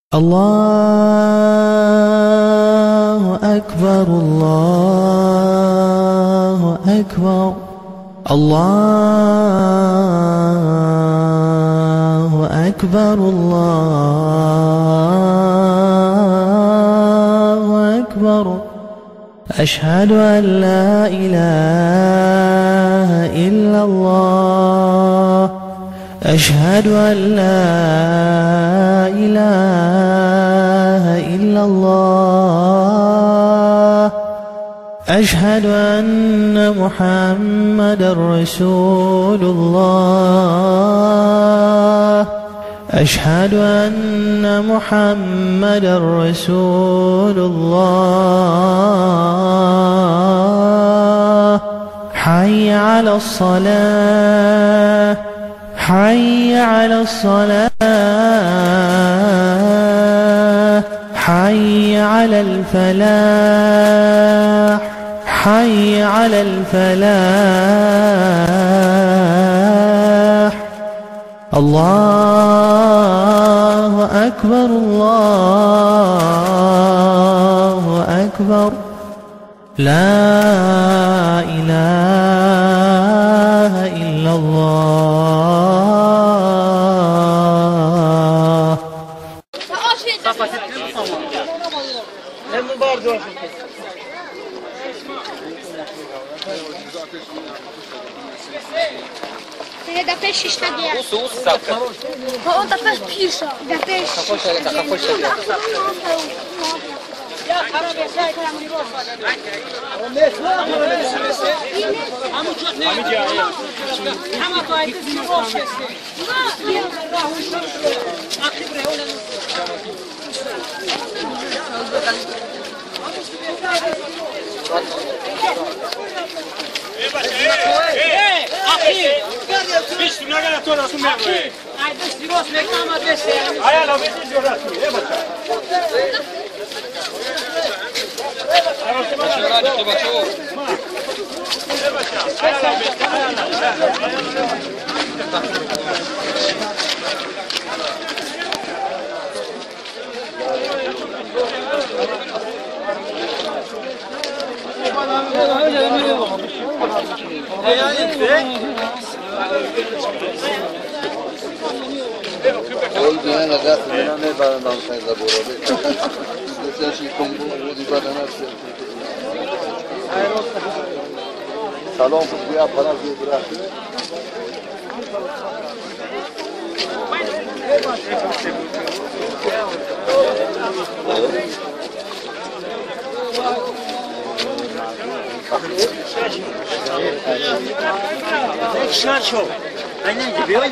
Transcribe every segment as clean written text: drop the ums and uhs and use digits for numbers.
الله أكبر الله أكبر الله أكبر الله أكبر أشهد أن لا إله إلا الله أشهد أن لا إله إلا الله أشهد أن محمدا رسول الله أشهد أن محمدا رسول الله حي على الصلاة حي على الصلاة حي على الفلاح حي على الفلاح الله أكبر الله أكبر لا إله إلا الله. سلام بیا پناه برای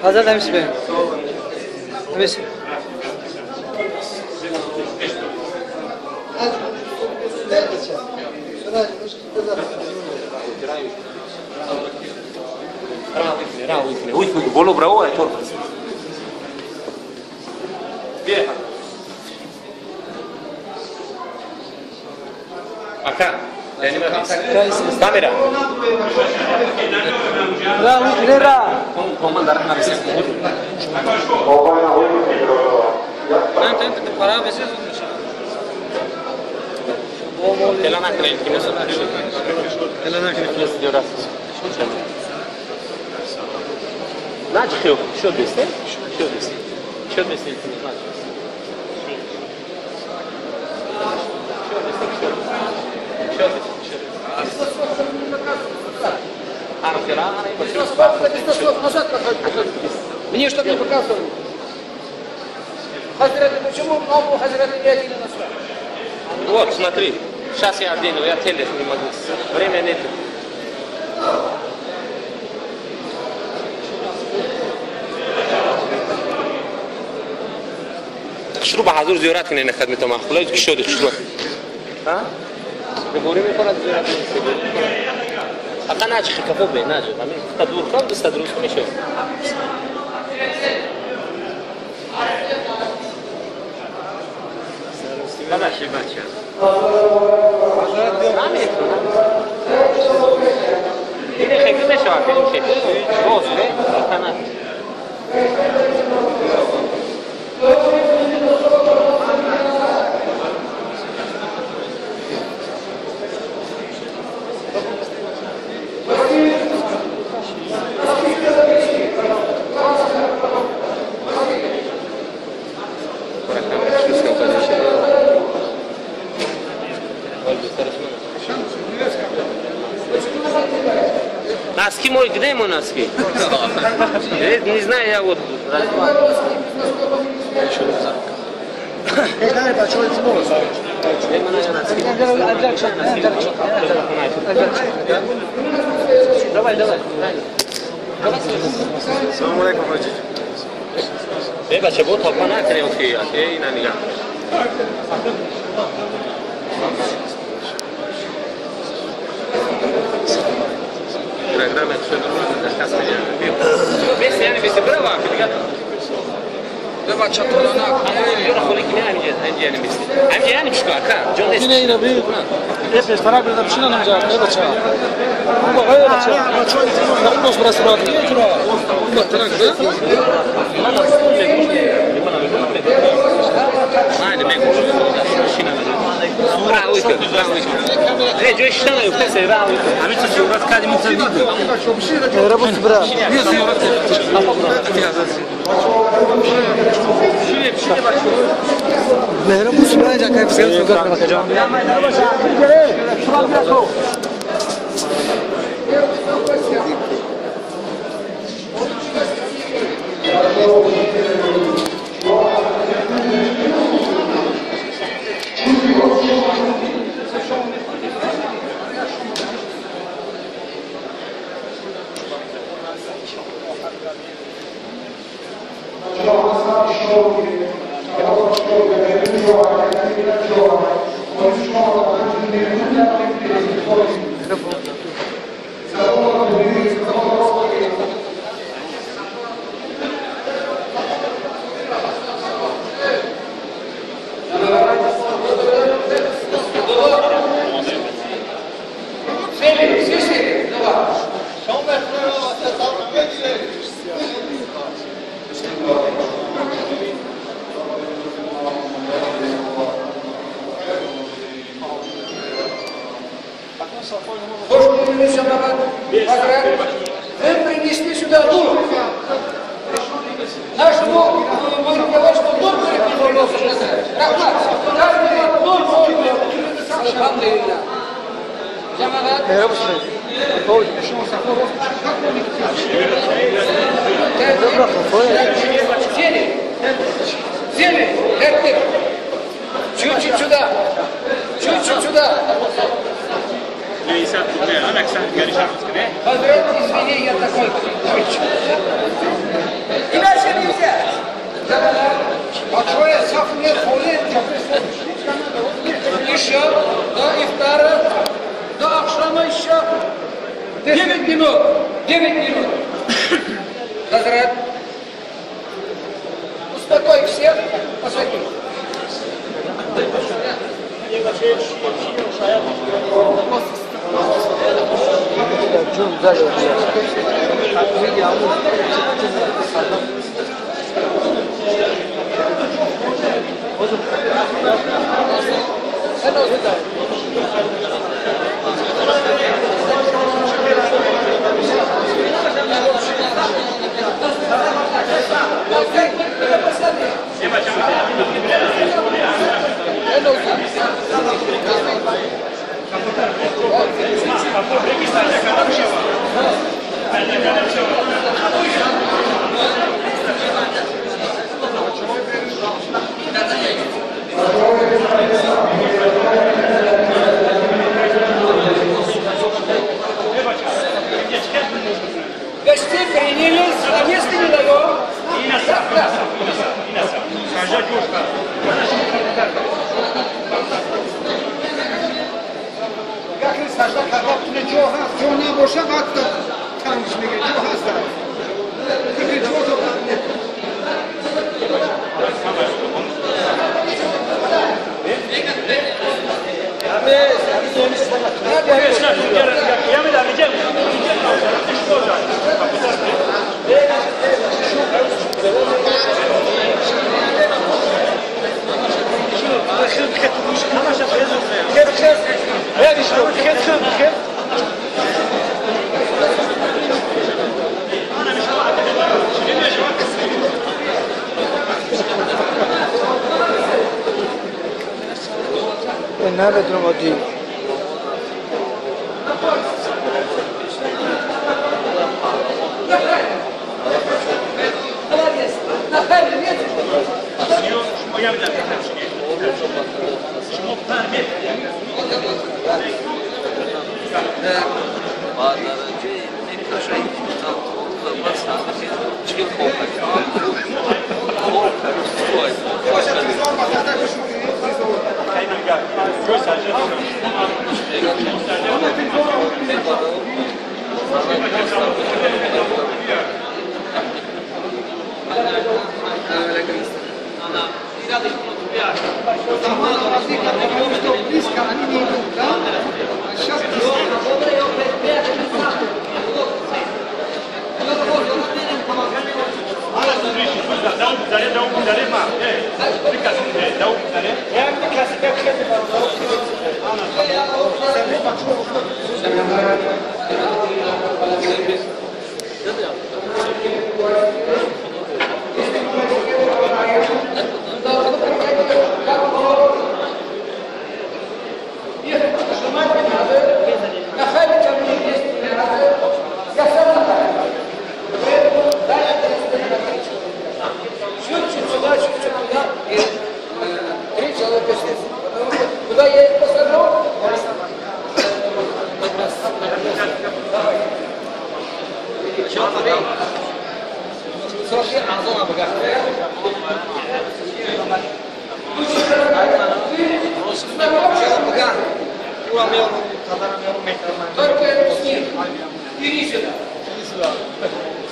Hazret Emsi Bey. Emsi. Камера. Мне что-то не показывали. Хазрат, почему нового Хазрата не одели на себя? Вот, смотри. Сейчас я одену, я телек не могу. Время нет. شروع حضور زیارت کنه خدمت ما خلای که شد شروع ها بگوریم میخواد زیارت کنه فقط ناجی کفو به ناجی همین تدور کن دست درست میشه ببخشید بچه این خیلی میشه خیلی باز نه Носки мой, где мой носки? Не знаю, я вот... Давай, давай. Салам алейкум, ҳоҷи. Э, бача, бо топа накунем, ки ина нигаҳ. Программа بس يعني بس برافو عليك. بچه طولانه يعني بس يعني مش كا جون اینه اینه بی اف فرق بده بشینه نمجا نه بچه هو غير بچه نقص براس رات ما ترك Вы принесли сюда нур. Наш нур, мы говорим, что нур принесли. Рахмат. Нур, нур. Алхамдулиллах. Джамагат. Сели. Сели. Чуть-чуть сюда. Чуть-чуть сюда. Хазрат, извини, я такой. Иначе нельзя. Еще до ифтара, до ахшама еще 9 минут. 9 минут. Хазрат, успокой всех, посади. Гостей приняли, а место не даем.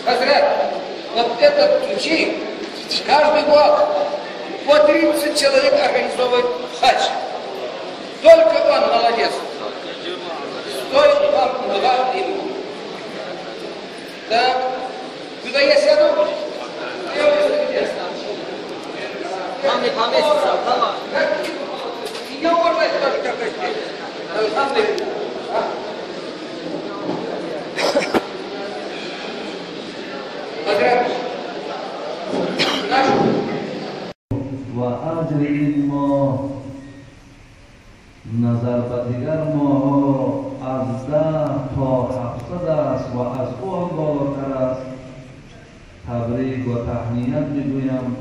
Хазрат, вот этот ключи каждый год по 30 человек организовывает хадж. Только он молодец. Стоит вам два ему. Так, куда я сяду? Меня уважать тоже как гостей. دیگر ماه‌ها از 10 تا 700 است و از او هم بالاتر است تبریک و تهنیت میگویم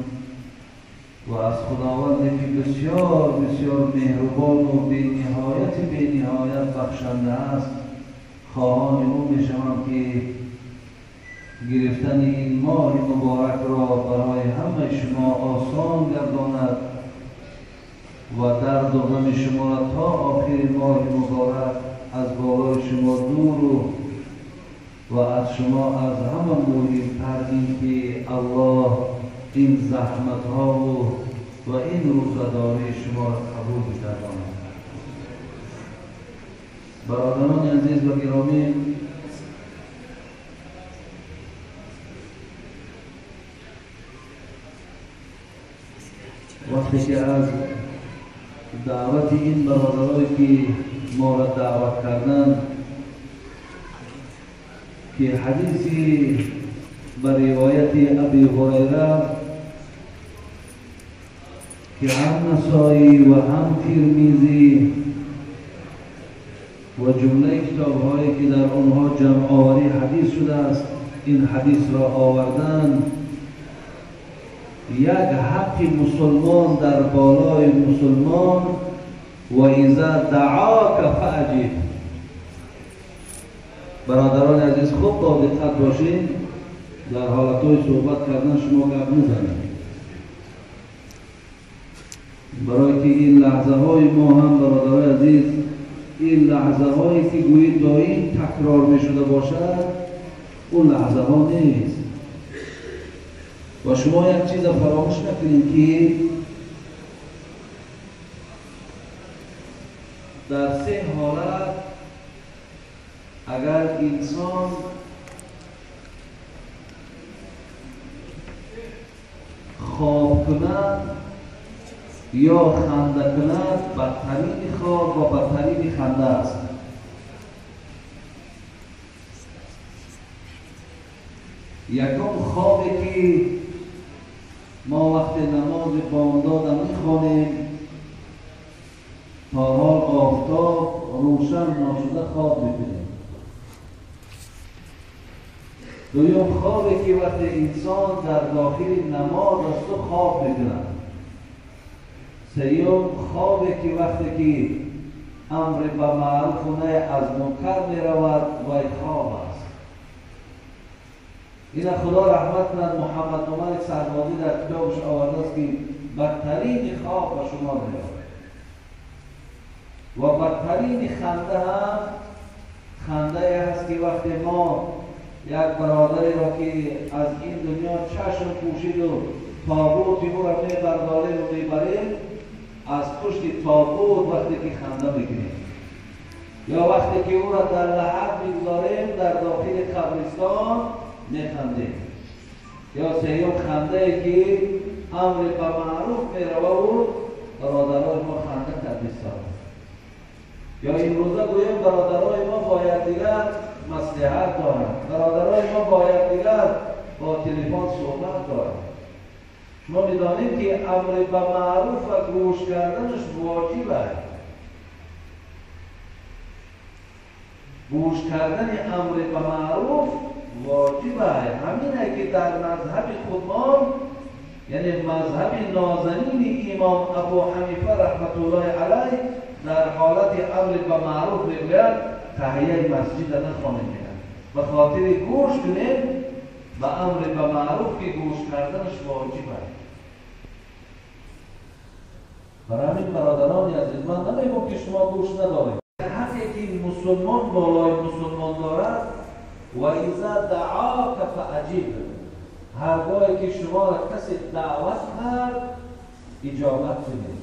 و از خداوندی که بسیار بسیار مهربان و بی‌نهایت بی‌نهایت بخشنده است خواهان او میشوم که گرفتن این ماه مبارک را برای همه شما آسان گرداند و درد و غم شما را تا آخر ماه مبارک از بالای شما دور و از شما از همه مهمتر این که الله این زحمت ها و این روزه‌داری شما را قبول بگرداند. برادران عزیز و گرامی، وقتی که از دعوت این برادرایی که ما را دعوت کردند که حدیثی به روایت ابی هریره که هم نسائی و هم ترمذی و جمله کتاب‌هایی که در آنها جمع آوری حدیث شده است این حدیث را آوردند، یک حق مسلمان در بالای مسلمان و اذا دعاک فاجب. برادران عزیز خوب با دقت باشین، در حالتهای صحبت کردن شما گپ نزنید، برای که این لحظه های ما هم برادران عزیز این لحظه هایی که گویی دائم تکرار می شده باشد اون لحظه ها نیست. و شما یک چیز فراموش نکنید که در سه حالت اگر انسان خواب کند یا خنده کند بدترین خواب و بدترین خنده است. یکم خوابی که ما وقت نماز بامداد میخوانیم تا حال آفتاب روشن ناشده خواب میکنیم. دویم خوابی که وقت انسان در داخل نماز است و خواب میکند. سیوم خوابی که وقتی که امر به معروف و نهی از منکر میرود و خواب است. این خدا رحمت کند محمد عمر سربازی در کتابش آورده است که بدترین خواب به شما میرود و بدترین خنده هم خنده است که وقتی ما یک برادری را که از این دنیا چشم پوشید و تابوت او را میبرداریم و میبریم از پشت تابوت وقتی که خنده میکنیم یا وقتی که او را در لحد میگذاریم در داخل قبرستان میخندیم. یا سیوم خنده که امر به معروف میروه و برادرای ما خنده کرده. یا امروزه گوییم برادرای ما باید دیگر مصلحت دارند، برادرای ما باید دیگر با تلفن صحبت دارند. شما میدانید که امر به معروف و گوش کردنش واجب است. گوش کردن امر به معروف واجب است. همینه که در مذهب خودمان یعنی مذهب نازنین امام ابو حنیفه رحمت الله علیه در حالت امر به معروف میگوید تحیه مسجد نخوانیم، به خاطر گوش کنیم به امر به معروف که گوش کردنش واجب است. برای همین برادران عزیز من نمیگم که شما گوش ندارید. حقی که مسلمان بالای مسلمان دارد و اذا دعاک فاجب، هرگاهی که شما را کسی دعوت کرد اجابت کنید.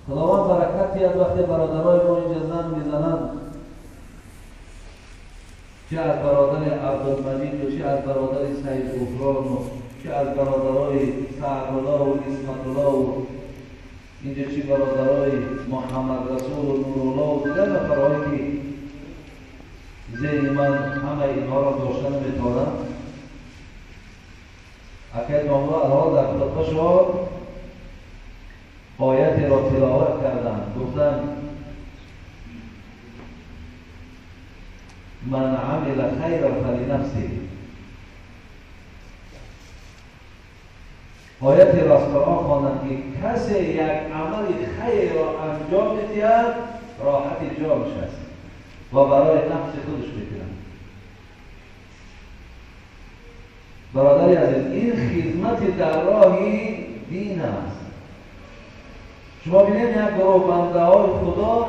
خداوند برکت دهد وقتی برادرای ما اینجا زن میزنند، چه از برادر عبدالمجید و چه از برادر سعید غفران و چه از برادرای سعدالله و عصمت‌الله و اینجا چه برادرای محمد رسول و نورالله و دیگر نفرهایی که ذهن من همه اینها را داشتن میتوانم. اکید معامله الان در خطبه شما آیت را تلاوت کردند، گفتند من عمل خیرا فلنفسه. آیت را از قرآن خواندند که کسی یک عمل خیر را انجام می‌دهد راحت جانش است و برای نفس خودش می‌کند. برادر عزیز، این خدمت در راه دین است. شما ببینید یک گروه بنده های خدا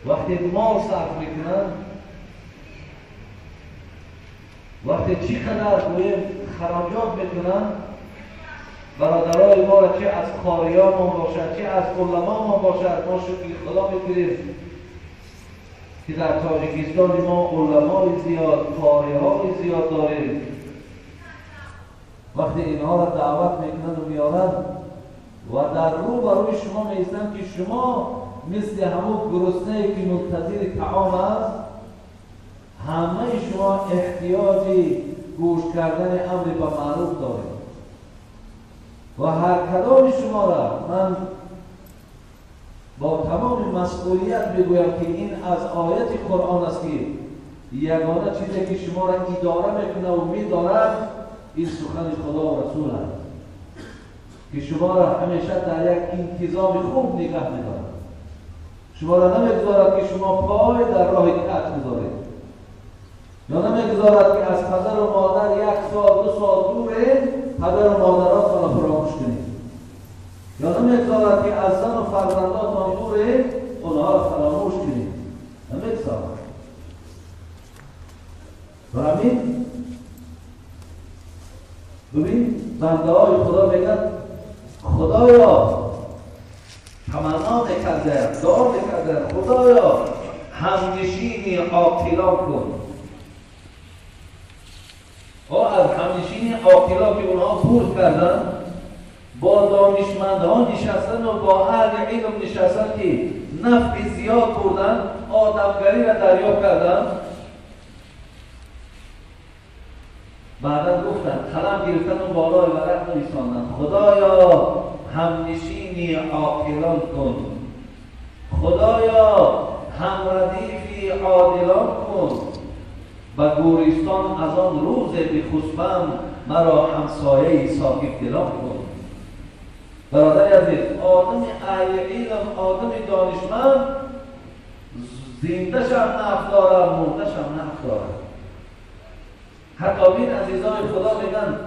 وقتی مال صرف میکنن، وقتی چی قدر گویم خراجات میکنن، برادرای ما را چه از قاریان باشد چه از علما ما باشد، ما شکر خدا میکنیم که در تاجیکستان ما علمای زیاد، قاریهای زیاد داریم. وقتی اینها را دعوت میکنن و میارن و در رو برای شما میایستند که شما مثل همون گرسنه‌ای که منتظر طعام است، همه شما احتیاج گوش کردن امر به معروف دارید و هر کدام شما را من با تمام مسئولیت میگویم که این از آیت قرآن است که یگانه چیزی که شما را اداره میکنه و میدارد این سخن خدا و رسول است که شما را همیشه در یک انتظام خوب نگه میدارد. شما را نمیگذارد که شما پای در راه کج بگذارید، یا نمیگذارد که از پدر و مادر یک سال دو سال دوره پدر و مادراتان را فراموش کنید، یا نمیگذارد که از زن و فرزنداتان دوره اونها را فراموش کنید. نمیگذارد. و همین ببین بنده های خدا میگن خدایا تمنا میکرده، دعا میکرده، خدایا همنشینی عاقلان کن. از همنشینی عاقلان که اونها پول کردن، با دانشمندها نشستن و با اهل علم نشستن که نفع زیاد بردن، آدمگری را دریافت کردن. بعدا گفتن قلم گرفتن و بالای ورق نویساندن خدایا همنشینی عاقلان کن، خدایا همردیفی عادلان کن، و گورستان از آن روز بخسبم مرا همسایه صاحب دلان کن. برادر عزیز، آدم اهل علم، آدم دانشمند زنده شم نفع دارد، مرده شم نفع دارد. حتی بین عزیزان خدا میگن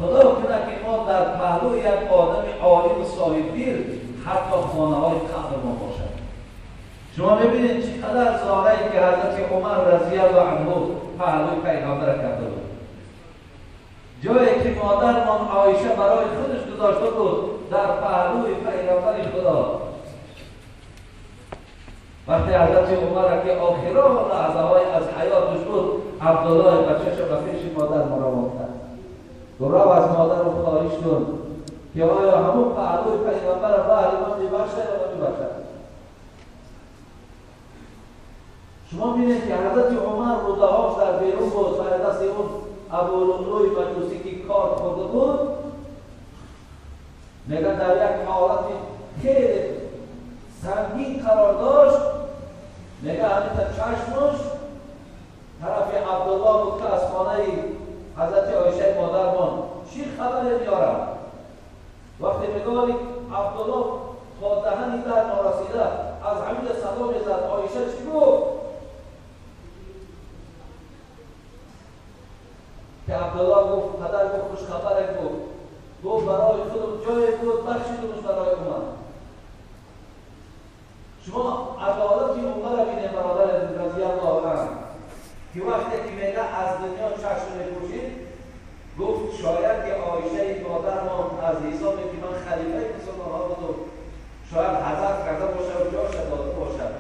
خدا کنه که ما در پهلوی یک آدم عالم صاحب دل حتی خانه های قبر ما باشد. شما میبینید چقدر زارعی که حضرت عمر رضی الله عنه پهلوی پیغمبر کرده بود، جایی که مادرمان عایشه برای خودش گذاشته بود در پهلوی پیغمبر خدا. وقتی حضرت عمر که آخران لحظه های از حیاتش بود، عبدالله بچه‌ش به پیش مادر مراوان کرد و رو از مادر رو خواهش کن که آیا همون پهلوی پیغمبر بهر ما میبخشه یا نمیبخشه. شما می‌بینید که حضرت عمر روده‌هاش در بیرون بود، سر دست اون ابولؤلؤ مجوسی که کار خورده بود، میگه در یک حالت خیلی سنگین قرار داشت. میگه همین چشمش طرف عبدالله بود که از خانه حضرت عایشه مادرمان چی خبر میارم. وقتی میگه عبدالله تا دهنی در نارسیده از همین صدا میزد، عایشه چی گفت؟ که عبدالله گفت پدر گفت خوش خبره، گفت برای خودم جای بود بخشیدمش برای عمر. شما عدالت عمر بینه برادر رضی الله عنه که وقتی که میگه از دنیا چشم میپوشید، گفت شاید که عایشه مادرمان از حسابی که من خلیفه مسلمان ها بودم شاید حذف کرده باشه و جاش داده باشد.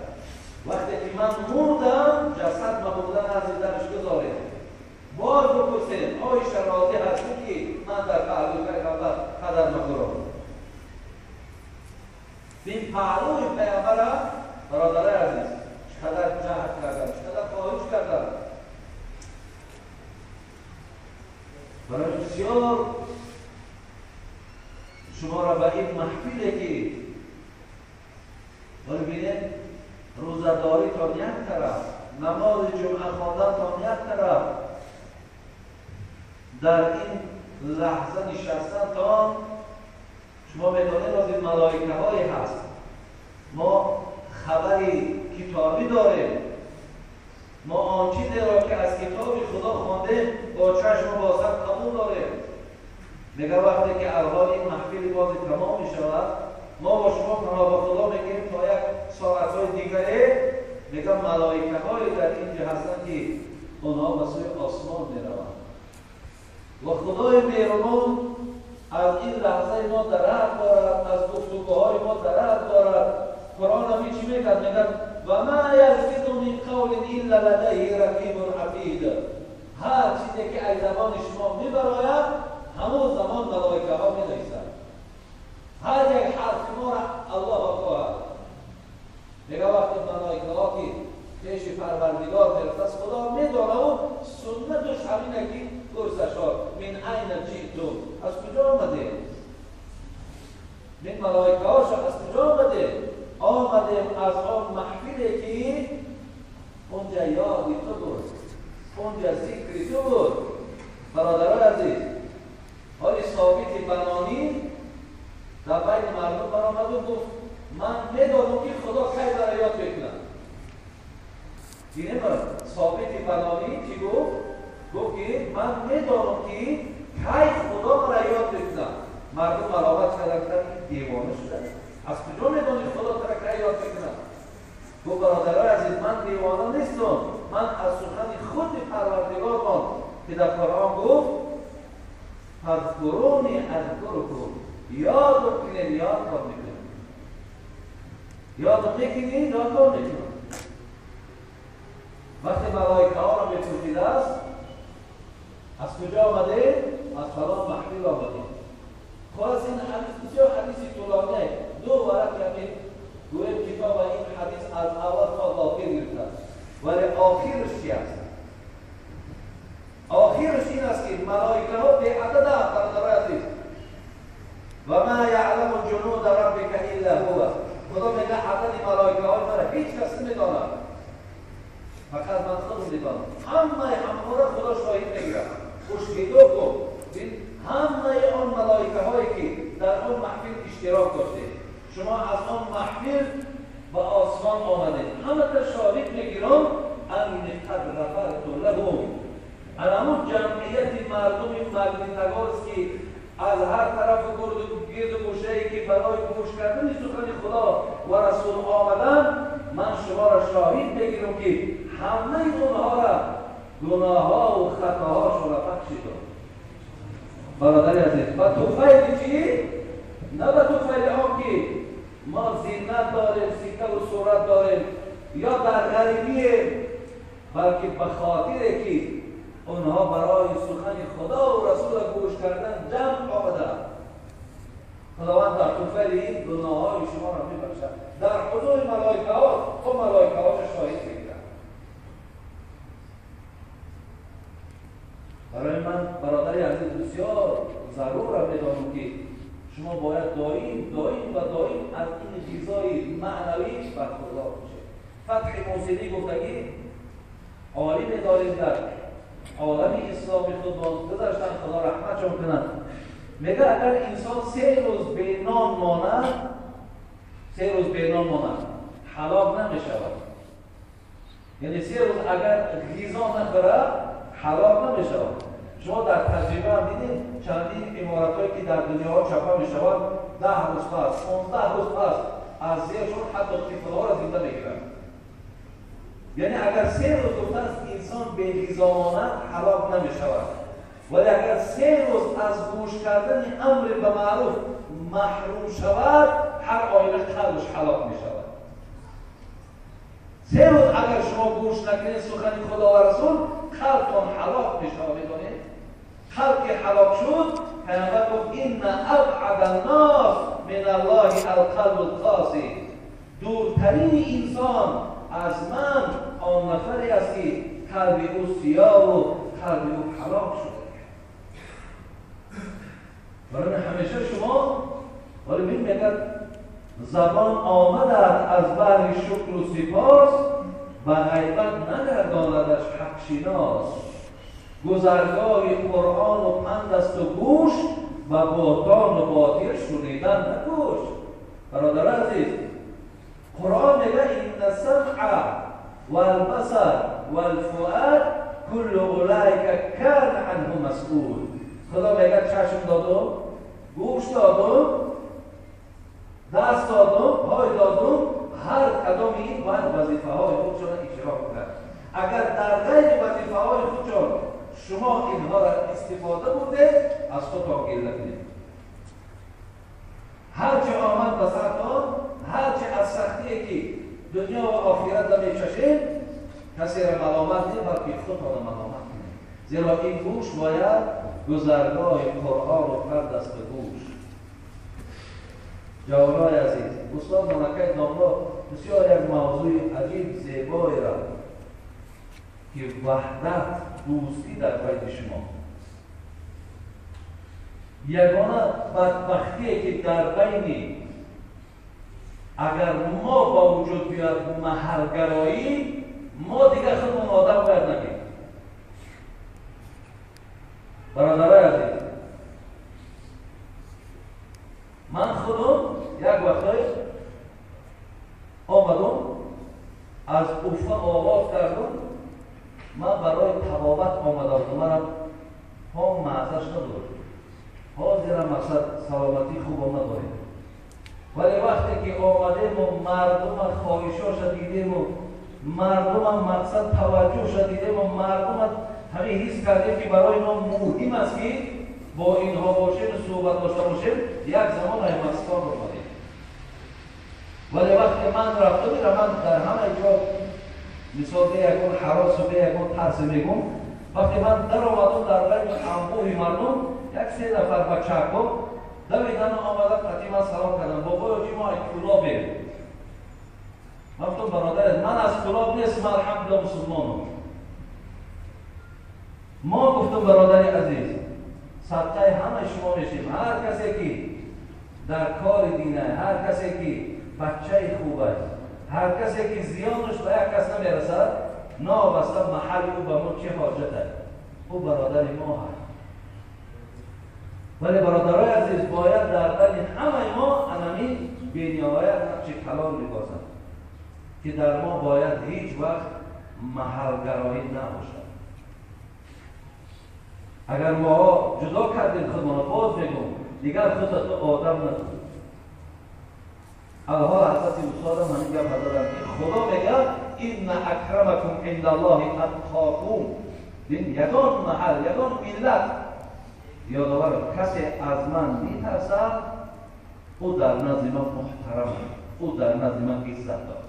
وقتی که من مردم جسد مبردن از درش گذارید، باز بپرسید عایشه راضی هستی که من در پهلوی پیغمبر پدر مگرم؟ این پهلوی پیغمبر برادرای عزیز چقدر جهد کردن، چقدر خواهش کردن. برای بسیار шуморо ба ин маҳфиле ки вале бинед, рӯзадоритон як тараф, намози ҷумъа хондантон як тараф, дар ин лаҳза нишастантон шумо медонед аз ин малоикаҳое ҳаст. Мо хабари китобӣ дорем, мо он чизеро ки аз китоби Худо хондем бо чашму бо сар қабул дорем. Мега вақте ки аввал ин маҳфили бози тамом мешавад, мо бо шумо паноҳ ба Худо мегирем то як соатҳои дигаре. Мега малоикаҳое дар инҷа ҳастанд ки онҳо ба сӯи осмон мераванд ва Худои меҳрубон аз ин лаҳзаи мо дарак дорад, аз гуфтугӯҳои мо дарак дорад. Қуръон ҳамин чӣ мегӯяд? Мегӯяд: ва ма ялфизу мин қавлин илла ладайҳи рақибун атид. Ҳар чизе ки аз забони шумо мебарояд, ҳамон замон малоикаҳо менависанд. Ҳар як ҳарфи моро Аллоҳ огоҳ. Мега вақте малоикаҳо ки пеши Парвардигор мерафтааст, Худо медонаву суннатуш ҳамина ки пурсашо: мин айна ҷитум, аз куҷо омадем? Мин малоикаҳошо аз куҷо омадем? Омадем аз он маҳфиле ки онҷа ёди ту буд, онҷа зикри ту буд. Бародарои азиз, ҳоли Собити Банонӣ дар байни мардум баромаду гуфт: ман медонам ки Худо кай маро ёд мекунад. Динем, Собити Банонӣ чӣ гуфт? Гуфт ки ман медонам ки кай Худо маро ёд мекунад. Мардум маломат карданд, девона шуда, аз куҷо медонӣ Худо туро кай ёд мекунад? Гуфт: бародарои азиз, ман девона нестам, ман аз сухани худи Парвардигормон ки дар Қуръон гуфт: фазкуруни азкурукум, ёдум кунед, ёдтон мекунам. Ёдум мекунед, ёдтон мекунам. Вақте малоикаҳоро мепурсидааст: аз куҷо омадед? Аз фалон маҳфил омадем. Холас, ин ҳадис бисёр ҳадиси тӯлоние, ду варақ ҳамин гӯем китоб ва ин ҳадис аз аввал то охир гирифтааст. Вале охираш чи аст? Охираш ин аст ки малоикаҳо беададанд, бародарои азиз. Ва ма яъламу ҷунуда раббика илла ҳува. Худо мегӯяд: адади малоикаҳои маро ҳеҷ кас намедонад, фақат ман худам медонам. Ҳамаи ҳамаро Худо шоҳид мегирад. Ушҳидукум, ҳамаи он малоикаҳое ки дар он маҳфил иштирок доштед, шумо аз он маҳфил ба осмон омадед, ҳамата шоҳид мегирам. Анни қад ғафарту лаҳум. Ана ҳамун ҷамъияти мардуми магнитогорск ки аз ҳар тарафу гирду гӯшае ки барои гӯш кардани сухани Худо ва Расул омаданд, ман шуморо шоҳид мегирам ки ҳамаи онҳоро гуноҳҳову хатоҳошонро бахшидам. Бародари азиз, ба туфайли чӣ? На ба туфайли он ки мо зинат дорем, сикаву сурат дорем ё дар ғарибием, балки ба хотире ки онҳо барои сухани Худову Расула гӯш кардан ҷамъ омаданд, Худованд дар туфайли ин гуноҳҳои шуморо мебахшад. Дар ҳузури малоикаҳо то малоикаҳошо шоҳид мегирад. Барои ман, бародари азиз, бисёр зарура медонам ки шумо бояд доим, доим ва доим аз ин ғизои маънавӣ бархурдор бошед. Фатҳи Мусилӣ гуфтагӣ, олиме дорем дар олами исломи худ, гузаштан, Худо раҳматшон кунад, мегӯяд: агар инсон 3 рӯз бенон монад, 3 рӯз бенон монад, ҳалок намешавад. Яъне 3 рӯз агар ғизо нахӯрад, ҳалок намешавад. Шумо дар таҷриба ҳам дидед, чандин иморатҳое ки дар дунёҳо чапа мешавад, 10 рӯз пас, 15 рӯз пас аз зершон ҳатто тифлҳоро зинда мегиранд. Яъне агар 3 рӯз, гуфтааст, инсон беғизо монад, ҳалок намешавад, вале агар 3 рӯз аз гӯш кардани амри ба маъруф маҳрум шавад, ҳар оина қалбаш ҳалок мешавад. 3 рӯз агар шумо гӯш накунед сухани Худо ва Расул, қалбтон ҳалок мешавад. Медонед, қалб ки ҳалок шуд, Паямбар гуфт: инна абъада ннос мин Аллоҳи алқалбу лқоси. Дуртарини инсон аз ман он нафаре аст ки қалби ӯ сиёву қалби ӯ ҳалок шуда. Барои ҳамеша шумо ولی ببین میگه زبان آمد از بهر شکر و سپاس و غیبت نگرداندش حق شناس. گذرگاه قرآن و پند است و گوش و بهتان و باطل شنیدن نکوش. برادر عزیز، قرآن میگه ان السمع والبصر والفؤاد کل اولئک کان عنه مسئول. خدا میگه چشم دادم، گوش دادم، دست دادم، پای دادم، هر کدام این باید وظیفه های خودشون اجرا کنند. اگر در غیر وظیفه های خودشون شما اینها را استفاده برده، از خودتان گله کنید. هرچه آمد به سرتان، هرچه از سختی که دنیا و آخرت را میچشید، کسی را ملامت نه، بلکه خودتان را ملامت کنید. زیرا این گوش باید گذرگاه قرآن و پند است به گوش. جوانای عزیز، استاد ملکه داملا بسیار یک موضوع عجیب زیبایی را که وحدت دوستی در بین شما، یگانه بدبختی که در بین اگر ما با وجود بیاد محلگرایی، ما دیگه خودمون آدم باید نگیم. برادرای عزیز، من خودم یک وقتایی آمدم از اوفا آواز کردم، من برای طبابت آمده بودم، منم پام معزش ندارم، حاضرم مقصد سلامتی خوبم نداریم، ولی وقتی که آمدیم و مردم خواهشاش دیدیم و مردم مقصد توجهش دیدیم و مردم همه حس کردیم که برای ما مهم است که با اینها باشیم و صحبت داشته باشیم، یک زمان احمدستان آمدیم. ولی وقتی من رفته میرم، من در همه جا مثال به یکون حراس و به یکون ترس میگم، وقتی من در آمدم در بین انبوه مردم، یک سه نفر بچه‌ها دویدن آمدن قطعی من سلام کردم، بابای ما از کلابه. من گفتم برادر من از کلاب نیستم، الحمدلله مسلمانم. ما گفتم برادر عزیز، صدقه همه شما میشیم، هر کسی که در کار دینه، هر کسی که بچه خوب است، هر کسی که زیانش به یک کس نمیرسد، نابسته محل او به ما چه حاجت است، او برادر ما هست. ولی برادرای عزیز، باید در بین همه ما انمی بینهایت نقش کلان ببازد که در ما باید هیچ وقت محلگرایی نباشد. اگر ما جدا کردیم خودمان، باز میگم دیگر خودت تو آدم نداری. الحال حضرت استادم همین گپ دادن که خدا میگه ان اکرمکم عند الله اتقاکم. این یگان محل، یگان ملت یادآور کسی از من میترسد، او در نزد من محترم، او در نزد من عزت دارد.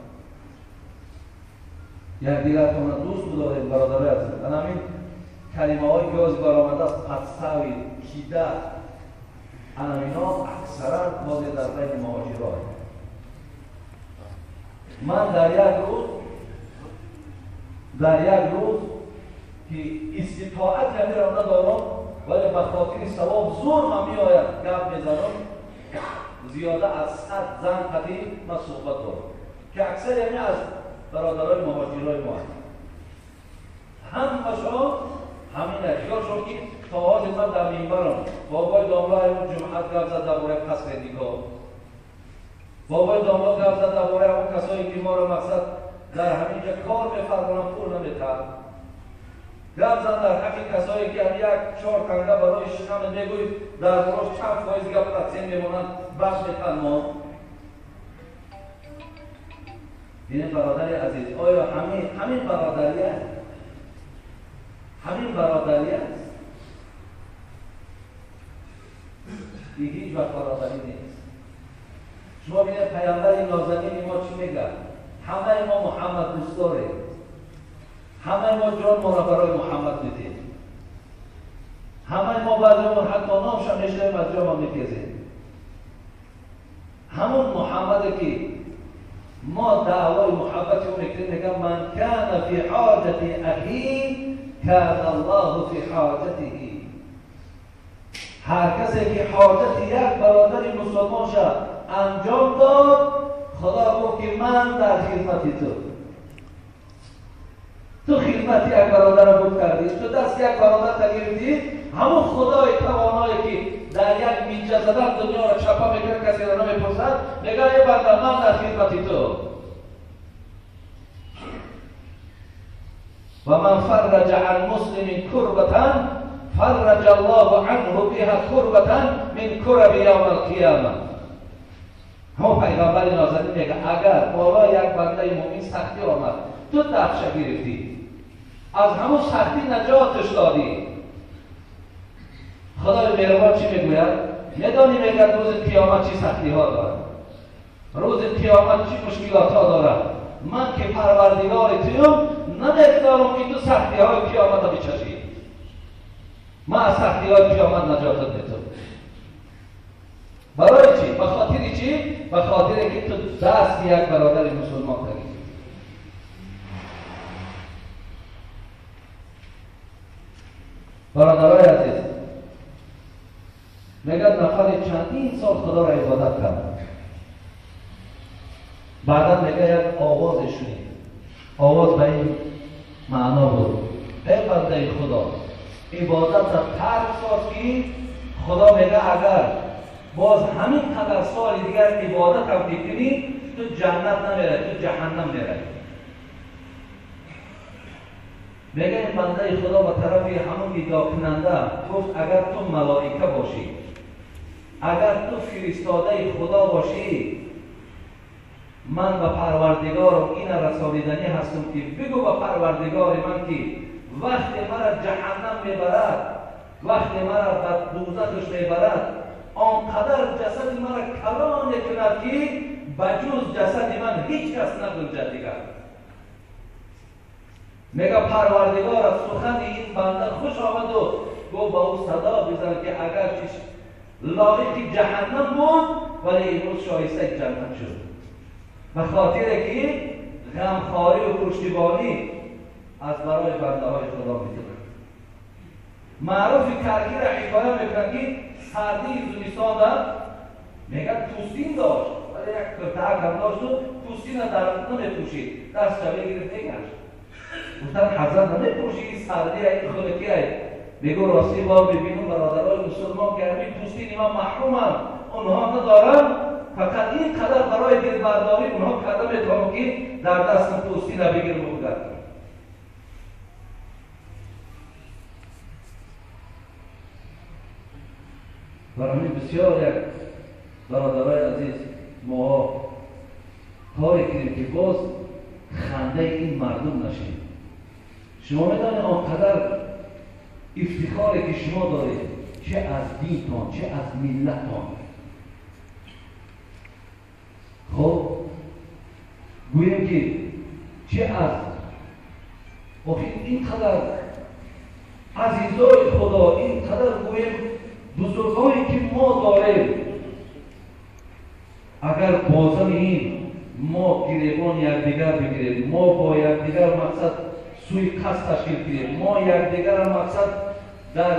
یک دیگرتون دوست بدارید برادرای عزیز. همین کلمه هایی که از برآمده است، پدسوی، کیده، اینا اکثرا باز در بین مهاجران. من در یک روز که استطاعت همین را ندارم، ولی به خاطر ثواب زور من میآید گپ میزنم، زیاده از 100 زن قدیم من صحبت دارم که اکثر یعنی از برادرای مهاجرای ما هست. همشان همین خیالشون که تا حاضر من در منبرم بابای داملا اون جمعت گپ زد درباره قصر دیگاه، بابای داملا گپ زد درباره اون کسایی که ما را مقصد در همینجا کار میفرمانند پول نمیتن، گپ زد در حق کسایی که هم یک 4 تنگه برای شکم میگوید در براش چند فایز گپ تقسیم میمانند بخش میتن ما. این برادر عزیز، آیا همین برادری است؟ همین برادری است؟ هیچ وقت برادری نیست. شما ببینید پیامبر نازنین ما چی میگه؟ همه ما محمد دوست داریم، همه ما جان ما را برای محمد میدیم، همه ما بعضیمون حتی نامش هم میشنویم از جا ما میپیزیم. همون محمد که ما دعوای محبت او میکنیم، میگه من کان فی حاجت اخی کان الله فی حاجته. Ҳар касе ки ҳоҷати як бародари мусулмонша анҷом дод, Худо гуфт ки ман дар хидмати ту. Ту хидмати як бародарро буд кардӣ, ту дасти як бародарро гирифтӣ, ҳамон Худои тавоное ки дар як минҷа задан дунёро чапа мекунад, касеро намепурсад, мегӯяд эй банда, ман дар хидмати ту. Ва ман фарраҷа ан муслимин курбатан фарраҷа Аллоҳу анҳу биҳа курбатан мин кураби явмал қиёма. Ҳамон пайғамбари нозанин мегӯяд агар болои як бандаи мӯмин сахтӣ омад, ту дастша гирифтӣ, аз ҳамон сахтӣ наҷоташ додӣ. Худои меҳрубон чӣ мегӯяд? Медонӣ, мегӯяд, рӯзи қиёмат чӣ сахтиҳо дорад, рӯзи қиёмат чӣ мушкилотҳо дорад. Ман ки парвардигори туюм, намегузорам ки ту сахтиҳои қиёматро бичашӣ. Ман аз сахтиҳои қиёмат наҷотат метавам. Барои чӣ? Ба хотири чӣ? Ба хотире ки ту дасти як бародари мусулмон гирифтӣ. Бародарои азиз, мегӯяд нафаре чандин сол Худоро ибодат кард. Баъдан мегӯяд як овозе шунид. Овоз ба ин маъно буд: эй бандаи Худо, ибодатро тарк соз, ки Худо мегӯяд агар боз ҳамин қадар соли дигар ибодатам мекунӣ, ту ҷаннат намеравӣ, ту ҷаҳаннам меравӣ. Мегӯяд ин бандаи Худо ба тарафи ҳамон нидокунанда гуфт: агар ту малоика бошӣ, агар ту фиристодаи Худо бошӣ, ман ба парвардигорам ина расониданӣ ҳастам ки бигӯ ба парвардигори ман ки вақте мара ҷаҳаннам мебарад, вақте мара ба дӯзахаш мебарад, он қадар ҷасади мара калон мекунад ки ба ҷуз ҷасади ман ҳеҷ кас нагунҷад дигар. Мега парвардигор аз сухани ин банда хуш омаду гуфт ба ӯ садо бизан ки агарчи лоиқи ҷаҳаннам буд, вале имрӯз шоистаи ҷаннат шуд. Ба хотире ки ғамхорӣ ва пуштибонӣ аз барои бандаҳои Худо мекунад. Маъруфи каркиро ҳикоя мекунад ки сардии зимистонда мегӯяд пӯстин дошт, вале як куртаак ҳам дошту пӯстина дар намепӯшид, дастша мегирифт мегашт. Гуфтанд ҳазрат намепӯшӣ, сардия, ин хунукия. Мегӯ ростӣ бор мебинам бародарои мусулмон ки ҳамин пӯстини ман маҳруманд, онҳо надоранд, фақат ин қадар барои дилбардорӣ онҳо карда метавонам ки дар дастам пӯстина бигирам ва бигардам. Барои ҳамин бисёр як бародарои азиз, мо коре кунем ки боз хандаи ин мардум нашем. Шумо медонед он қадар ифтихоре ки шумо доред, чӣ аз динтон, чӣ аз миллаттон. Хоб гӯем ки чӣ аз охир ин қадар азизои Худо, ин қадар гӯем бузургое ки мо дорем, агар бозани ин мо гиребон якдигар бигирем, мо бо якдигар мақсад сӯи қасд ташкил кунем, мо якдигарро мақсад дар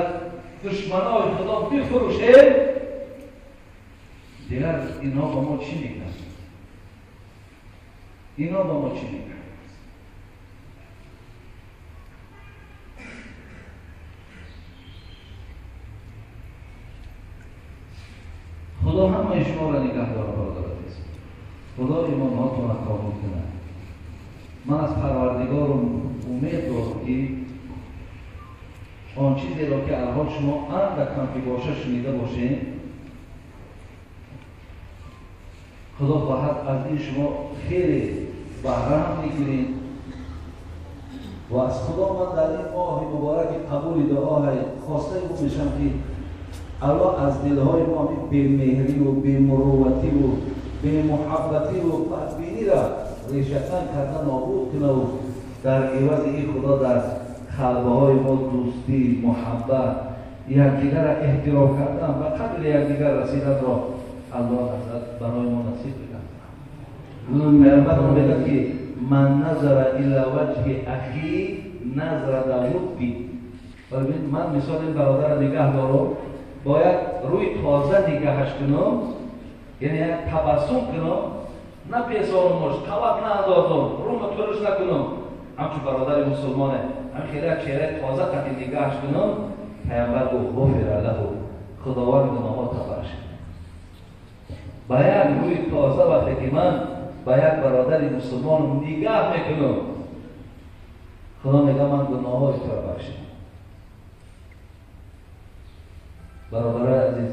душманои Худо бифурӯшем, дигар инҳо ба мо чӣ мекунанд? Инҳо ба мо чӣ мекунанд? Худо ҳамаи шуморо нигаҳ дорад, бародари азиз. Худо имонҳотонро қабул кунад. Ман аз парвардигорам умед дорам ки он чизеро ки алҳол шумо андак ҳам ки боша шунида бошед, Худо хоҳад аз ин шумо хеле баҳра ҳам мегиред ва аз Худо ман дар ин моҳи мубораки қабули дуоҳай хостаи ӯ мешавам ки Аллоҳ аз дилҳои мо ҳамин бемеҳриву бемуруввативу бемуҳаббативу бадбиниро решакан карда нобуд кунаву дар ивази ин Худо дар қалбҳои мо дӯстӣ, муҳаббат, якдигарро эҳтиром кардан ва қадри якдигар расиданро Аллоҳ барои мо насиб кунад. Паёмбар мегӯяд ки ман назара ила ваҷҳи ахи назра лутфи. Ман мисол ин бародарро нигаҳ дорам, با یک روی تازه نگاهش کنم، یعنی یک تبسم کنم، نه پیسانمش، قوت نه اندازم، روم ترش نکنم، همچون برادر مسلمانه، همین خیلی یک چهره تازه قطعی نگاهش کنم، پیامبر گفت غفر له، خداوند گناهات بخشید. با یک روی تازه وقتی که من با یک برادر مسلمان نگاه میکنم، خدا میگه من گناه‌های تو را بخشیدم. برادرای عزیز،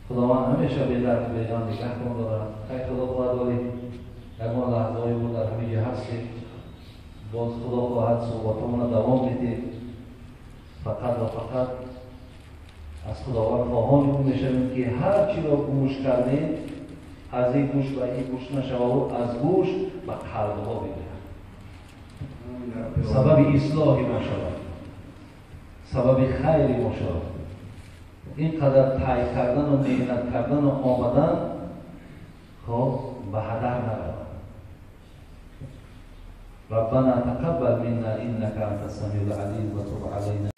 خداوند همیشه به درد به جان نگاه کن دارد. خیر خدا خواهد ولی یگان لحظه‌ای بود در همه جا هستیم، باز خدا خواهد صحبتمون را دوام میدیم. فقط و فقط از خداوند خواهان اون میشویم که هر چی را گوش کردیم از این گوش به این گوش نشود و از گوش به قلب ها بگیرد، سبب اصلاح ما شود، سبب خیر ما شود. اینقدر تای کردن و مهنت کردن و آمدن خب به هدر نرود. ربنا تقبل منا انك انت السميع العليم وتب علينا.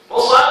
مصدقا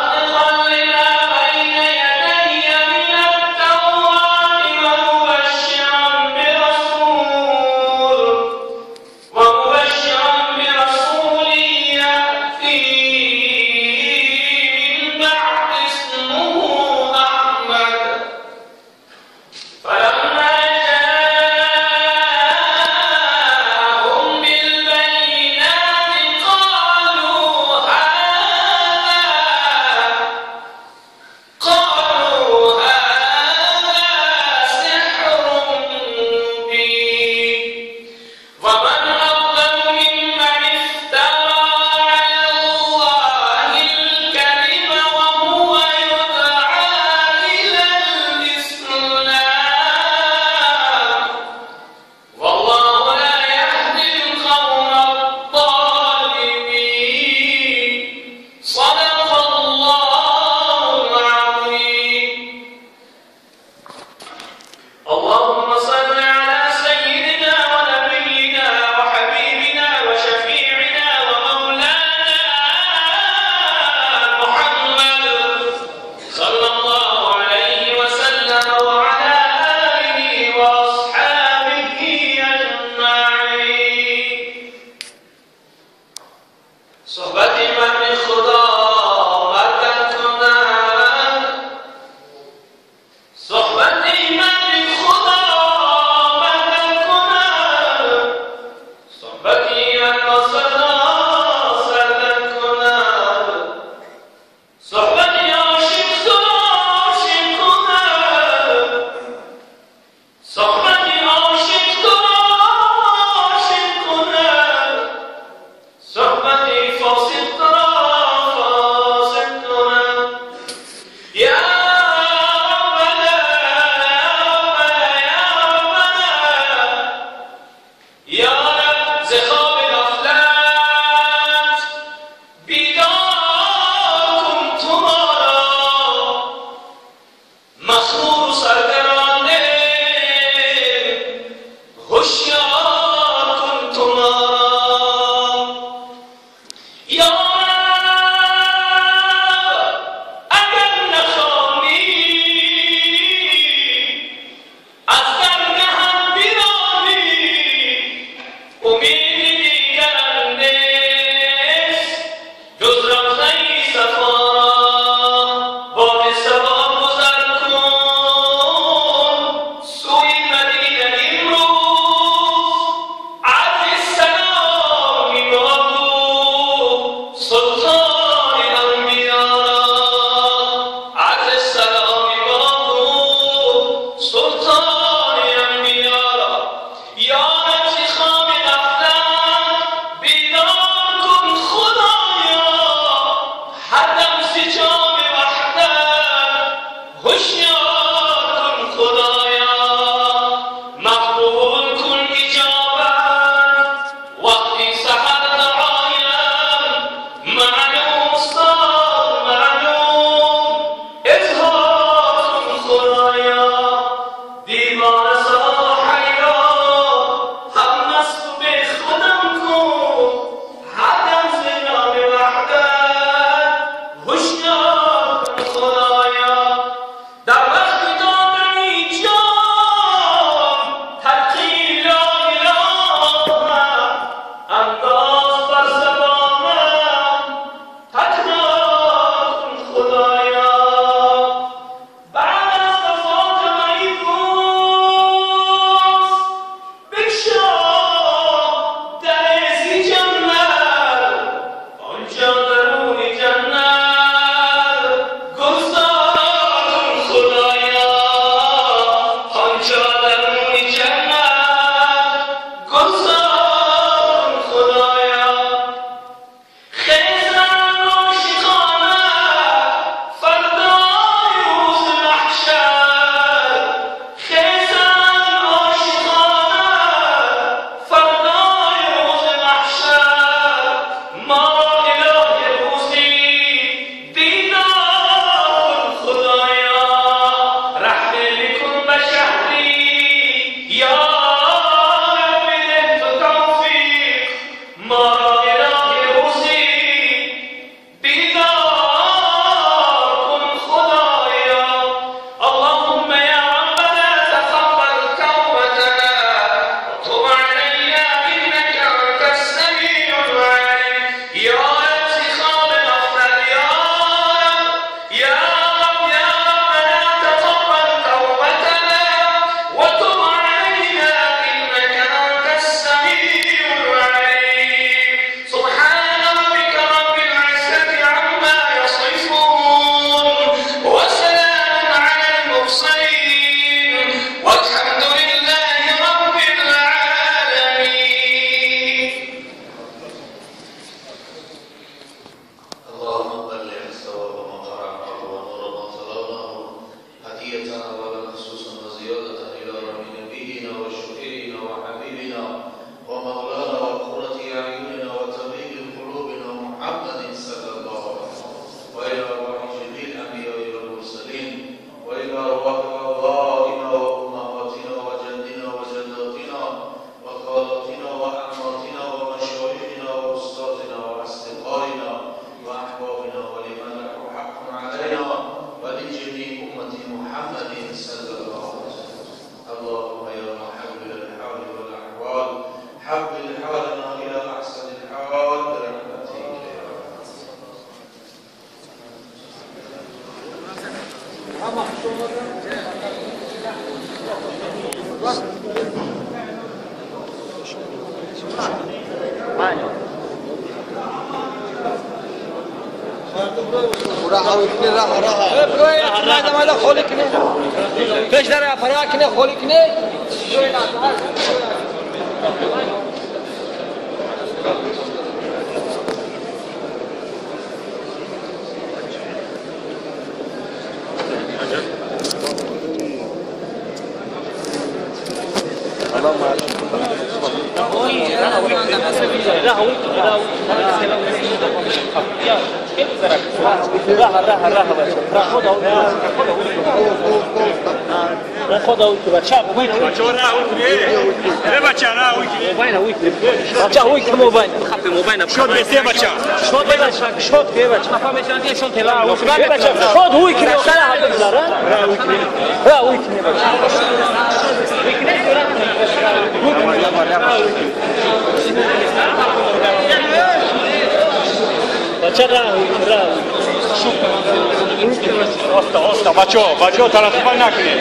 Бачо, тарафбай накунед.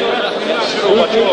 Бачо.